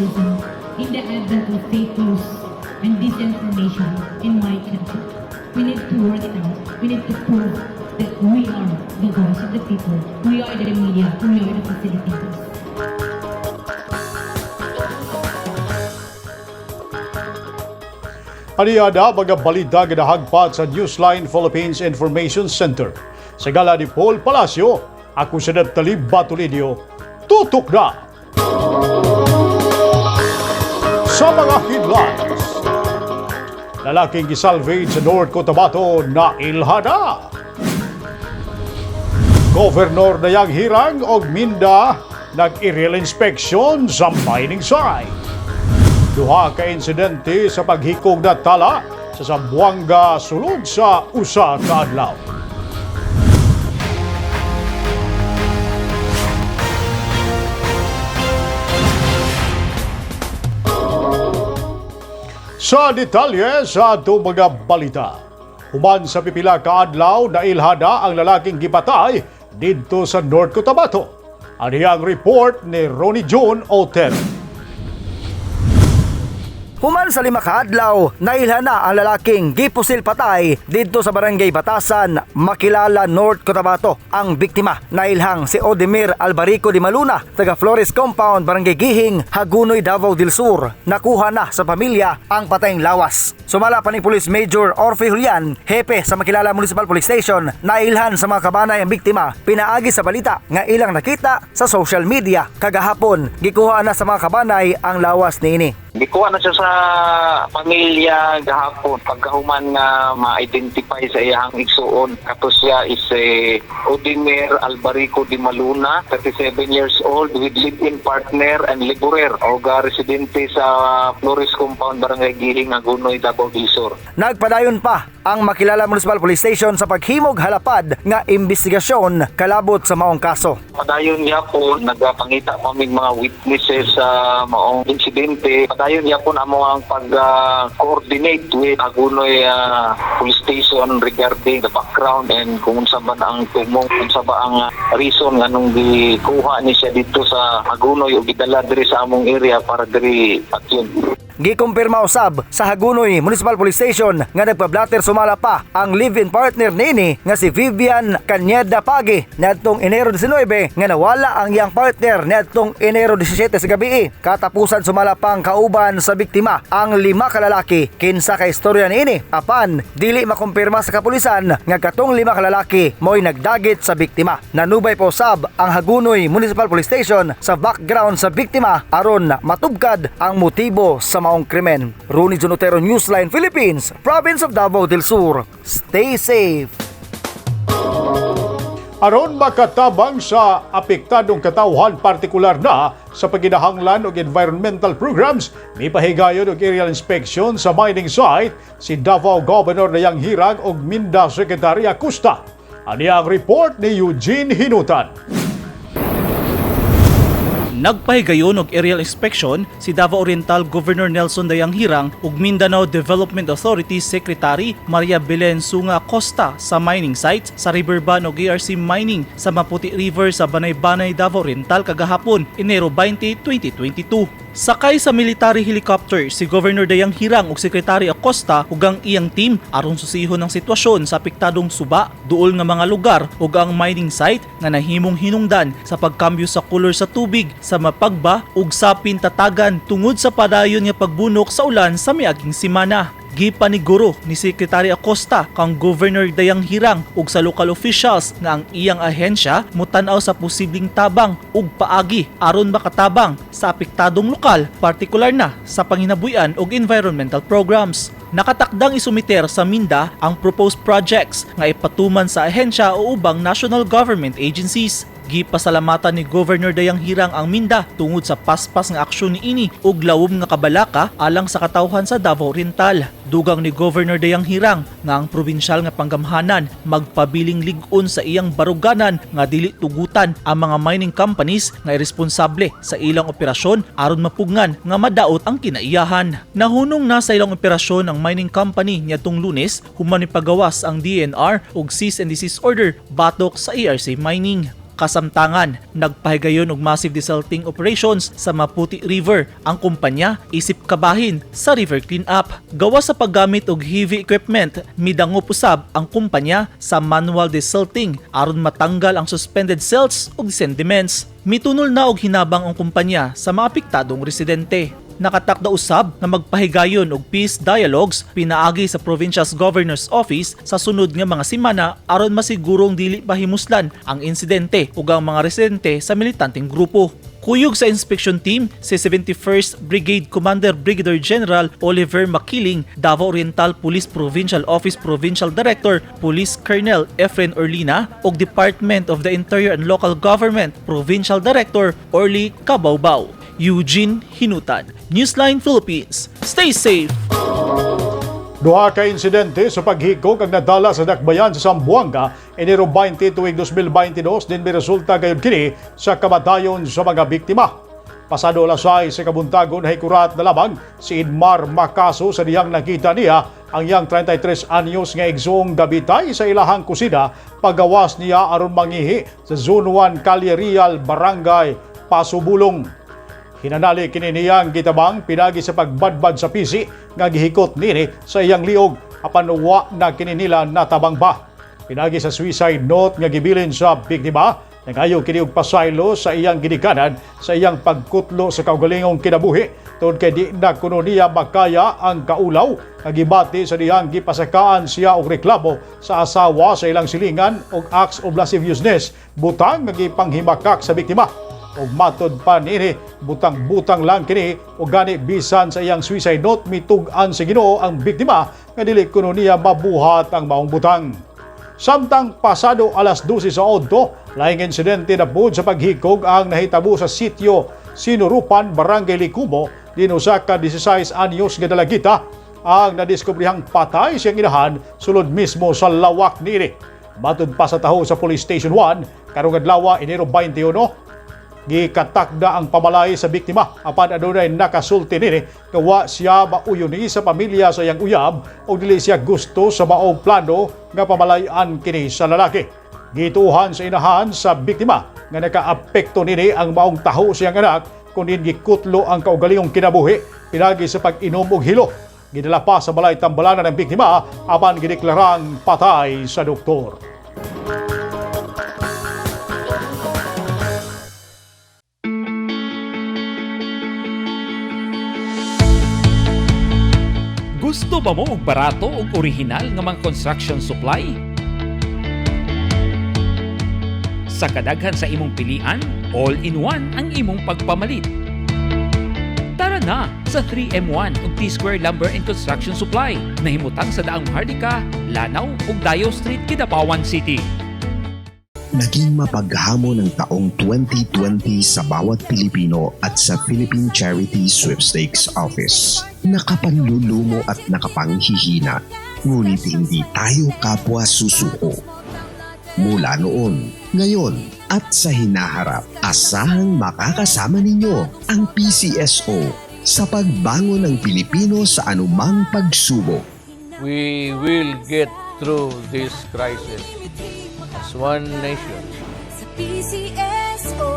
journalism in the advent of fake news and disinformation in my country. We need to work it out. We need to prove that we are the voice of the people. We are the media. We are the facilitators. Aniyada mga balita ginahagpat sa Newsline Philippines Information Center. Sa gala ni Paul Palacio, ako si Neptali Batulinio. Tutok na! Sa mga headlines, lalaking gisalvage sa North Cotabato na ilhana. Governor Dayang Hirang og Minda nag-aerial inspection sa mining site. Duha ka insidente sa paghikog na tala sa Zamboanga sulod sa usa ka adlaw. Sa detalye sa atong mga balita. Human sa pipila ka adlaw, nailhada ang lalaking gipatay didto sa North Cotabato. Ani ang report ni Ronnie John Otero. Human sa 5 ka adlaw, nailhan na ang lalaking gipusil patay didto sa Barangay Batasan, Makilala, North Cotabato. Ang biktima, nailhang si Odemir Albarico de Maluna, taga Flores Compound, Barangay Gihing, Hagunoy, Davao del Sur. Nakuha na sa pamilya ang patayng lawas. Sumala pa ni Police Major Orfe Julian, hepe sa Makilala Municipal Police Station, nailhan sa mga kabanay ang biktima, pinaagi sa balita nga ilang nakita sa social media. Kagahapon, gikuha na sa mga kabanay ang lawas niini. Gikuha na siya sa pamilya gahapon pagkahuman nga ma-identify sa iyang igsuon. Kato siya is Odimir Albarico de Maluna, 37 years old, with live-in partner and laborer o residente sa Flores Compound, Barangay Gihing, Agunoy, Davao del Sur. Nagpadayon pa ang Makilala Municipal Police Station sa paghimog halapad nga investigasyon kalabot sa maong kaso. Padayon yapon, nagpangita pa mig mga witnesses sa maong insidente. Padayon yapon amo ang pag-coordinate with Agunoy Police Station regarding the background and kung unsa ba na ang tumong, unsa ba ang reason nganong gikuha ni siya dito sa Hagonoy o gidala diri sa among area para diri patyon. Gikumpirma usab sa Hagunoy Municipal Police Station nga nagpablater sumala pa ang live-in partner niini nga si Vivian Cañeda Pagi niadtong Enero 19 nga nawala ang iyang partner niadtong Enero 17 sa gabi. Katapusan sumala pang kauban sa biktima ang 5 ka lalaki kinsa ka istorya niini, apan dili makumpirma sa kapulisan nga katong 5 ka lalaki mo'y nagdagit sa biktima. Nanubay po usab ang Hagunoy Municipal Police Station sa background sa biktima aron matubkad ang motibo sa maong krimen. Rooney Junotero, Newsline Philippines, Province of Davao del Sur. Stay safe. Aron makatabang sa apektadong katawhan, partikular na sa paginahanglan og environmental programs, mipahigayon og aerial inspection sa mining site si Davao Governor Dayang Hirang og Minda Secretary Acosta. Ani ang report ni Eugene Hinutan. Nagpahigayon og aerial inspection si Davao Oriental Governor Nelson Dayang Hirang ug Mindanao Development Authority Secretary Maria Belen Sunga Acosta sa mining site sa Riverban og ARC Mining sa Maputi River sa Banay-Banay, Davao Oriental kagahapon, Enero 20, 2022. Sakay sa military helicopter si Governor Dayang Hirang ug Secretary Acosta ug ang iyang team aron susihon ang sitwasyon sa apektadong suba, duol nga mga lugar ug ang mining site nga nahimong hinungdan sa pagkambyo sa kolor sa tubig sa Mapagba ug sa Pintatagan tungod sa padayon nga pagbunok sa ulan sa miaging semana. Gipaniguro ni Secretary Acosta kang Governor Dayang Hirang ug sa local officials nga ang iyang ahensya mutan-aw sa posibleng tabang ug paagi aron makatabang sa apektadong lokal, partikular na sa panginabuhian ug environmental programs. Nakatakdang isumiter sa Minda ang proposed projects nga ipatuman sa ahensya o ubang national government agencies. Gipasalamatan ni Governor Dayang Hirang ang Minda tungod sa paspas nga aksyon niini ug lawom nga kabalaka alang sa katawhan sa Davao Oriental. Dugang ni Governor Dayang Hirang nga ang probinsyal nga panggamhanan magpabiling lig-on sa iyang baruganan nga dili tugutan ang mga mining companies nga iresponsable sa ilang operasyon aron mapugngan nga madaot ang kinaiyahan. Nahunong na sa ilang operasyon ang mining company niadtong Lunes human ipagawas ang DNR ug cease and desist order batok sa ARC Mining. Kasamtangan, nagpahigayon og massive desilting operations sa Maputi River ang kumpanya isip kabahin sa river clean-up. Gawa sa paggamit og heavy equipment, midangop usab ang kumpanya sa manual desilting aron matanggal ang suspended silts ug sediments. Mitunol na og hinabang ang kumpanya sa mga apektadong residente. Nakatakda usab nga magpahigayon og peace dialogues pinaagi sa Provincial Governor's Office sa sunod nga mga semana aron masigurong dili pahimuslan ang insidente ug ang mga residente sa militanteng grupo. Kuyog sa inspection team si 71st Brigade Commander Brigadier General Oliver Makiling, Davao Oriental Police Provincial Office Provincial Director Police Colonel Efren Orlina ug Department of the Interior and Local Government Provincial Director Orly Cabaubao. Eugene Hinutan, Newsline Philippines. Stay safe! Duha ka insidente sa paghikog ang nadala sa dakbayan sa Zamboanga Enero 20 tuig 2022 din miresulta gayud kini sa kamatayon sa mga biktima. Pasado alas 6 sa kabuntagon, nahikurat na lamang si Idmar Makaso sa dihang nakita niya ang iyang 33 anyos nga igsoong gabitay sa ilahang kusina pagawas niya aron mangihi sa Zone 1, Calle Real, Barangay Pasubulong. Hinanali kini niyang gitabang pinagi sa pagbadbad sa pisi nga gihikot nini sa iyang liog, apan wa na kini nila natabang pa. Pinagi sa suicide note nga gibilin sa biktima, nangayo kini og pasaylo sa iyang ginikanan sa iyang pagkutlo sa kaugalingong kinabuhi tungod kay di na kuno niya makaya ang kaulaw nga gibati sa dihang gipasakaan siya og reklamo sa asawa sa ilang silingan og acts of lasciviousness, butang nga gipanghimakak sa biktima. Ug matod pa niini, butang-butang lang kini, ug gani bisan sa iyang suicide note mitug-an sa Ginoo ang biktima nga dili kuno niya mabuhat ang maong butang. Samtang pasado alas 12 sa odto, laing insidente na pud sa paghikog ang nahitabo sa sitio Sinurupan, Barangay Likumo, din usa ka 16 anyos nga dalagita ang nadiskubrihang patay siyang inahan sulod mismo sa lawak niini. Matod pa sa taho sa Police Station 1, karong adlaw, Enero 21, gikatakda ang pamalay sa biktima apan adunay nakasulti nini nga wa siya mauyuni sa pamilya sa iyang uyab o dili siya gusto sa maong plano nga pamalayan kini sa lalaki. Gituhan sa inahan sa biktima nga nakaapekto nini ang maong taho sa iyang anak kunin gikutlo ang kaugalingong kinabuhi pinagi sa pag-inom og hilo. Gidala pa sa balay tambalanan ng biktima apan gideklarang patay sa doktor. Gusto ba mo og barato ug orihinal nga mga construction supply? Sa kadaghan sa imong pilian, all-in-one ang imong pagpamalit. Tara na sa 3M1 ug T-Square Lumber and Construction Supply. Nahimutang sa Daang Maharlika, Lanao ug Dayo Street, Kidapawan City. Naging mapaghamon ang taong 2020 sa bawat Pilipino at sa Philippine Charity Sweepstakes Office. Nakapanlulumo at nakapanghihina, ngunit hindi tayo kapwa susuko. Mula noon, ngayon, at sa hinaharap, asahang makakasama ninyo ang PCSO sa pagbangon ng Pilipino sa anumang pagsubok. We will get through this crisis as one nation. Sa PCSO.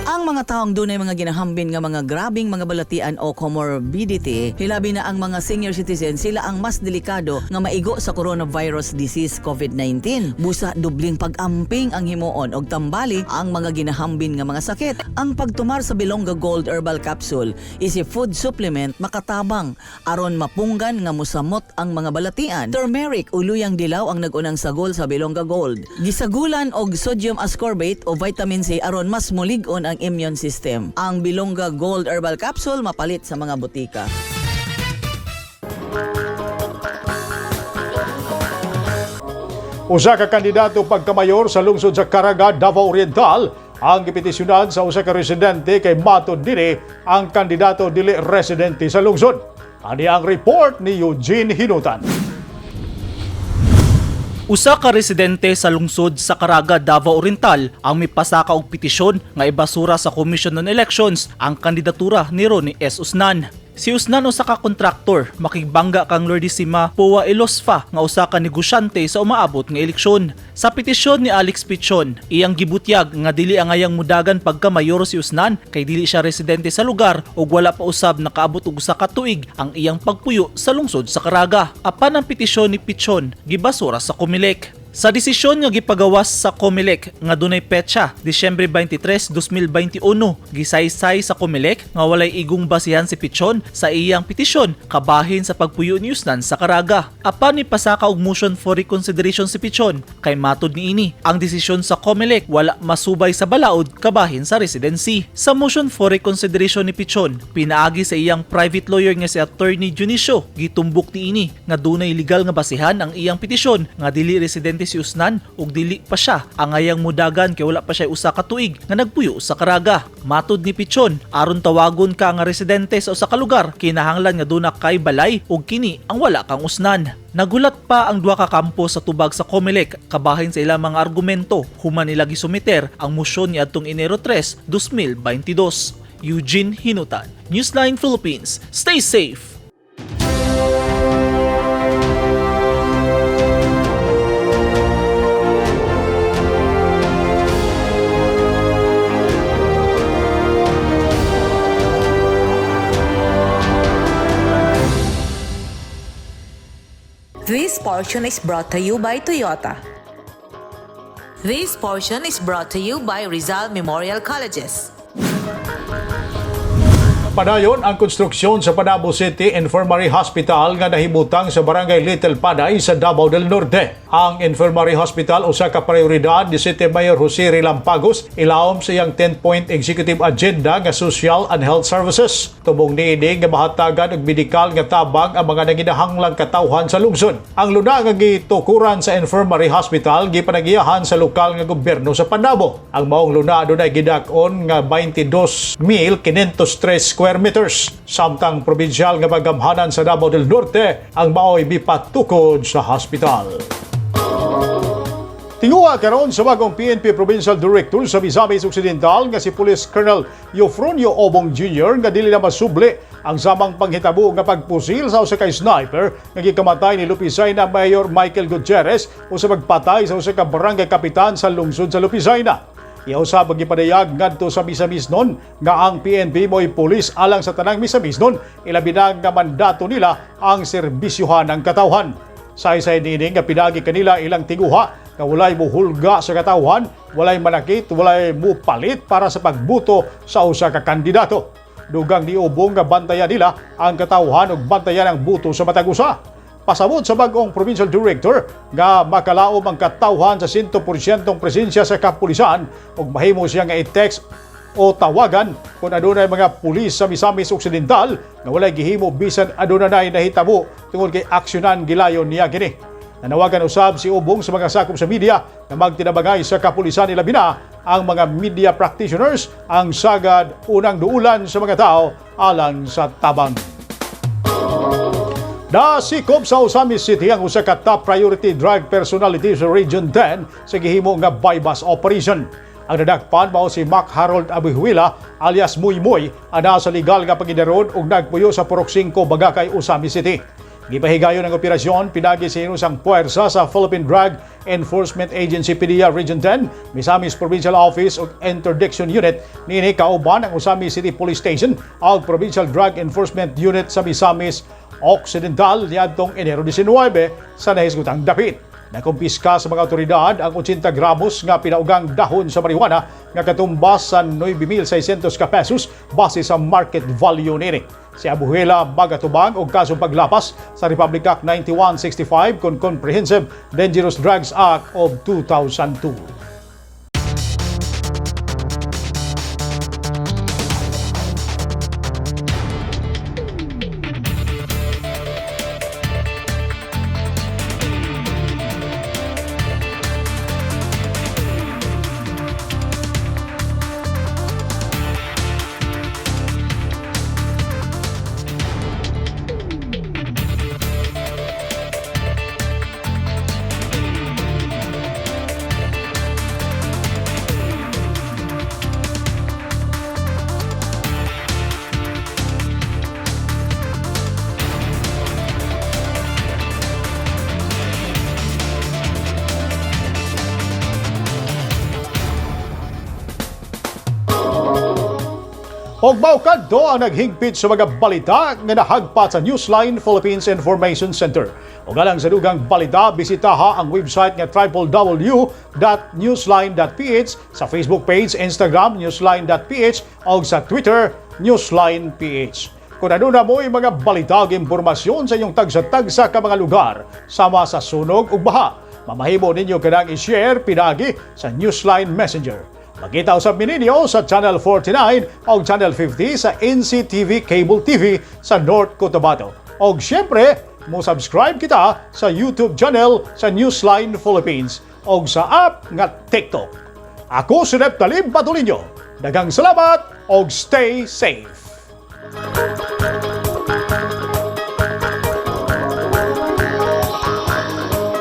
Ang mga taong dunay mga ginahambin nga mga grabing mga balatian o comorbidity, hilabi na ang mga senior citizen, sila ang mas delikado nga maigo sa coronavirus disease COVID-19. Busa dubling pag-amping ang himuon og tambali ang mga ginahambin nga mga sakit. Ang pagtumar sa Bilongga Gold Herbal Capsule is a food supplement makatabang aron mapunggan nga musamot ang mga balatian. Turmeric o luyang dilaw ang nag-unang sagol sa Bilongga Gold. Gisagulan og sodium ascorbate o vitamin C aron mas mulig-on ang immune system. Ang Bilongga Gold Herbal Capsule mapalit sa mga botika. Usa ka kandidato pagkamayor sa lungsod sa Caraga, Davao Oriental ang gipetisyonan sa usa ka residente kay matod dinhi ang kandidato dili residente sa lungsod. Ani ang report ni Eugene Hinutan. Usa ka residente sa lungsod sa Caraga, Davao Oriental ang mipasaka og petisyon nga ibasura sa Commission on Elections ang kandidatura ni Ronnie S. Usnan. Si Usnan, usa ka kontraktor, makigbangga kang Lordisima Poa Elosfa nga usa ka negosyante sa umaabot nga eleksyon. Sa petisyon ni Alex Pichon, iyang gibutyag nga dili angayang mudagan pagka mayor si Usnan kay dili siya residente sa lugar ug wala pa usab nakaabot og usa ka tuig ang iyang pagpuyo sa lungsod sa Caraga. Apan ang petisyon ni Pichon gibasura sa Comelec. Sa desisyon nga gipagawas sa COMELEC nga dunay petsa Disyembre 23, 2021, gisaysay sa COMELEC nga walay igong basihan si Pichon sa iyang petisyon kabahin sa pagpuyo ni Usnan sa Caraga. Apan nipasaka og motion for reconsideration si Pichon kay matod niini ang desisyon sa COMELEC wala masubay sa balaod kabahin sa residency. Sa motion for reconsideration ni Pichon, pinaagi sa iyang private lawyer nga si Attorney Dionisio, gitumbok niini nga dunay legal nga basihan ang iyang petisyon nga dili residente si Usnan ug dili pa siya angayang mudagan kay wala pa siya usa ka tuig nga nagpuyo sa Caraga. Matod ni Pichon, aron tawagon ka nga residente sa usa ka lugar, kinahanglan nga duna kay balay ug kini ang wala kang Usnan. Nagulat pa ang duha ka kampo sa tubag sa COMELEC kabahin sa ilang mga argumento human nila gisumiter ang mosyon niadtong Enero 3, 2022. Eugene Hinutan, Newsline Philippines. Stay safe. This portion is brought to you by Toyota. This portion is brought to you by Rizal Memorial Colleges. Padayon ang konstruksyon sa Panabo City Infirmary Hospital nga nahimutang sa Barangay Little Paday sa Davao del Norte. Ang Infirmary Hospital usa ka prioridad ni City Mayor Jose Relampagos ilawom sa iyang 10-point executive agenda nga social and health services. Tumong niini nga mahatagan og medikal nga tabang ang mga nanginahanglang katawhan sa lungsod. Ang luna nga gitukuran sa Infirmary Hospital gipanagiyahan sa lokal nga gobyerno sa Panabo. Ang maong luna adunay gidak-on nga 22,503 square meters. Samtang probinsyal nga pagamhanan sa Davao del Norte ang maoy mipatukod sa hospital. Tinguha karon sa bagong PNP Provincial Director sa Misamis Occidental nga si Police Colonel Eufronio Obong Jr. nga dili na masubli ang samang panghitabo nga pagpusil sa usa ka sniper nga gikamatay ni Lupizayna Mayor Michael Gutierrez o sa pagpatay sa usa ka barangay kapitan sa lungsod sa Lupizayna. Iyaw usab ang gipadayag ngadto sa Misamisnon nga ang PNP mo'y pulis alang sa tanang Misamisnon, ilabi na nga mandato nila ang serbisyuhan ng katawhan. Saysay niini nga pinagi kanila ilang tiguha nga walay muhulga sa katawhan, walay manakit, walay mupalit para sa pagbuto sa usa ka kandidato. Dugang niubong nga bantayan nila ang katawhan ug bantayan ang buto sa matag usa. Pasabot sa bagong provincial director nga makalaom ang katawhan sa 100% presensya sa kapulisan ug mahimo siya nga i-text o tawagan kung adunay mga pulis sa Misamis Occidental nga walay gihimo bisan adunay nahitabo tungod kay aksyonan gilayon niya kini. Nanawagan usab si Ubong sa mga sakop sa media na magtinabangay sa kapulisan, ilabi na ang mga media practitioners, ang sagad unang duulan sa mga tao alang sa tabang. Nasikop sa Ozamiz City ang usa ka top priority drug personality sa Region 10 sa gihimo nga buy-bust operation. Ang nadakpan mao si Mac Harold Abihuila alias Muy Muy, ana sa legal nga pangidaron ug nagpuyo sa Purok 5, Bagakay, Ozamiz City. Gipahigayon ang operasyon pinagi sa hinusang puwersa sa Philippine Drug Enforcement Agency PDEA Region 10, Misamis Provincial Office ug Interdiction Unit niini kauban ang Ozamiz City Police Station ug Provincial Drug Enforcement Unit sa Misamis Occidental niadtong Enero 19 sa nahisgutang dapit. Nakumpiska sa mga otoridad ang 80 gramos nga pinaugang dahon sa marijuana nga katumbas sa 9,600 ka pesos base sa market value nini. Si Abuhela magatubang og kasong paglapas sa Republic Act 9165 kon Comprehensive Dangerous Drugs Act of 2002. Og mao kadto ang naghigpit sa mga balita nga nahagpat sa Newsline Philippines Information Center. Ug alang sa dugang balita, bisitaha ang website nga www.newsline.ph, sa Facebook page, Instagram, newsline.ph o sa Twitter, newsline.ph. Kung aduna mo'y mga balita ug impormasyon sa inyong tagsa-tagsa ka mga lugar, sama sa sunog ug baha, mamahimo ninyo kanang i-share pinagi sa Newsline Messenger. Makita usab ninyo sa Channel 49 o Channel 50 sa NCTV Cable TV sa North Cotabato. Og syempre, mo subscribe kita sa YouTube channel sa Newsline Philippines o sa app nga TikTok. Ako si Rep Talib Batulinyo. Daghang salamat og stay safe.